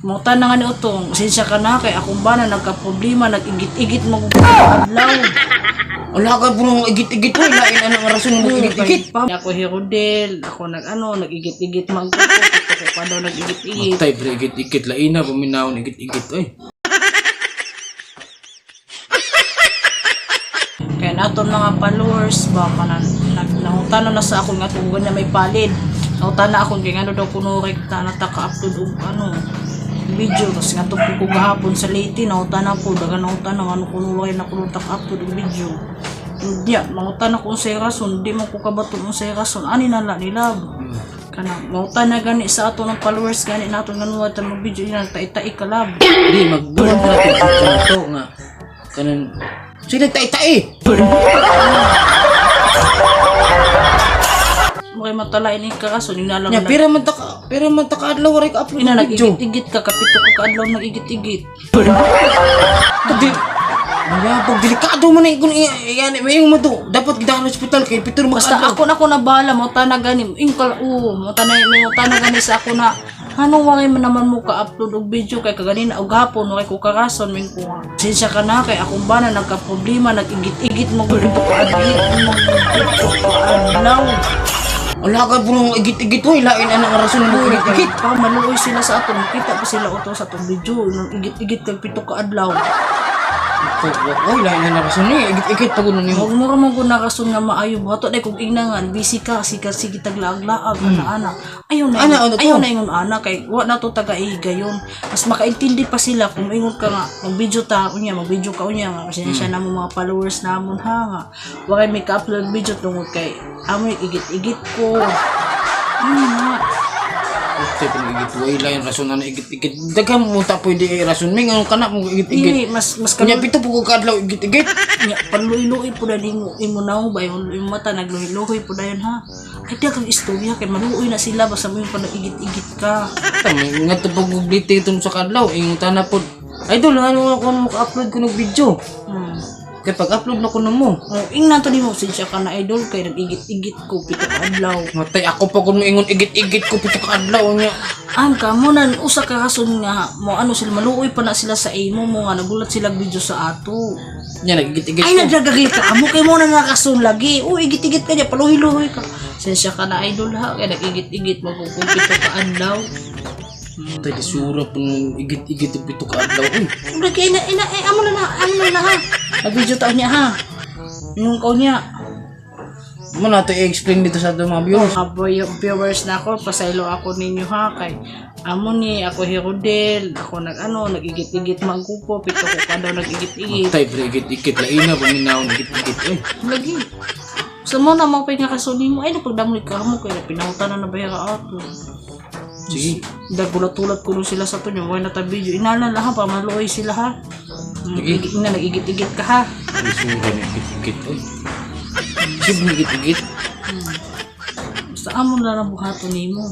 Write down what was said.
Mautan na nga ni Utong, sensya ka na kay akong bana nagka-problema, nag-igit-igit mo kung adlaw. Wala ka po nung igit-igit ko. Lain na ang rason ng igit-igit. Pa, ako Herodel, ako nag ano, nag-igit-igit man ko, ko pa daw nag-igit-igit. Matay, pre, igit-igit. Lain na, paminawon, igit-igit. Oy. Kaya naton mga followers ba kanan nag nangutana na sa akong atong na may palid. Nangutana akong kay ngano daw kuno rekta na ta ka-upload og ano video, tapos nga po ko gahapon sa Leyte, nangutana po dagan, nangutana ngano kuno way na kuno ta ka-upload og video. Hindi, mangutana ko unsay rason, di man ko kabaton unsay rason ani na la nila. Kana mangutana gani sa ato ng followers gani nato ngano wa ta mag video ina tai-tai ka, lab. Di, magbuhat na ito. Ito nga. Kanan. Sige, nagtai-tai. Mo kay matala ini ka rason ina lang. Nya, pira man ta ka adlaw waray ka upload Ina ng video. nag-igit-igit ka, kapito ka kaadlaw nag-igit-igit. Di, mayabog, delikado man na ikon yan, may mo to. Dapat kita sa ospital kay pito Basta makaadlaw. ako na ko na bahala, mo tana gani, ingkal o, mo tana may mo tana gani sa ako na anong wangay man naman mo ka-upload og video kay kaganina og hapon way ko karason ming ko. Sensya ka na kay akong bana nagka-problema, nag-igit-igit mo ko kaadlaw mo kaadlaw. Wala ka po nung igit-igit ko. Lain na ang rason ng igit-igit. Pa maluoy sila sa ato, makita pa sila uto sa atong video nang igit-igit kag pito ka adlaw. Oy, lain na ang rason ni. Igit-igit pag uno nimo. Huwag mo ramon ko nakasun nga maayo buhato dahil kung inangan busy ka sige sige taglaag-laag ana ana ayaw na Ana, ano to? ayaw na ingon ana kay wa na to taga gayon, mas makaintindi pa sila kung ingon ka nga mag-video ta unya, mag-video ka unya nga pasensya na mo mga followers namon ha nga wa kay may ka-upload video tungod kay amoy igit-igit ko ano nga. Okay, pag igit way lain rason na igit-igit. Daghan mo ta pwede ay rason mi nganong kana mo igit-igit. Dili mas mas Kunya pito po ko kaadlaw igit-igit. Nya, panluy-luoy po dahil imo, imo naong ba, imo, imo mata, nagluy-luoy po dayon ha. Ay, di kang istorya, kay maluoy na sila, basta mo yung panag-igit-igit ka. Tama nga to pag ublite itong sa kadlaw ingon ta na pod. Idol, ano ako maka-upload ko ng video. Kay pag-upload na ko namo. Oh, ingnan to nimo, sinsya ka na idol, kay nag-igit-igit ko, pito ka adlaw. Matay ako pa kung moingon igit-igit ko pito ka adlaw niya. Ang kamo na, usa ka rason nga, mo ano sila, maluoy pa na sila sa imo mo nga, nagulat sila video sa ato. Nya nagigit-igit Ay, ko. nagdagagil ka, amo kay mo na nakasun lagi. Uy, igit-igit ka niya, paluhi-luhoy ka. Sinsya ka na idol ha, kay nag-igit-igit, magkukumpito ka adlaw. Matay di sura po nung igit-igit og pito ka adlaw. Uy, Uy, kay ina ina eh amo na amo na ha. Nag-video ta niya ha. Yung ko niya. mo na to i-explain dito sa atong mga viewers. Mga viewers na ako, pasaylo ako ninyo ha kay amo ni ako Herodel, ako nag ano, nag-igit-igit mangkupo, pito ko pa daw nag-igit-igit. Matay pre igit-igit lain na paminawon igit-igit. Uy, Lagi. Sa mo na mo pinakasuni mo ay napagdamol ka mo kay pinahutan na bayara ato. Sige. Dagulat-ulat ko sila sa tunyo, why na ta video. Inala ha pa maluoy sila ha. Sige. Ina nag-igit-igit ka ha. Di sura ni igit-igit. Uy. Sige igit-igit. Basta amo na lang buhaton nimo.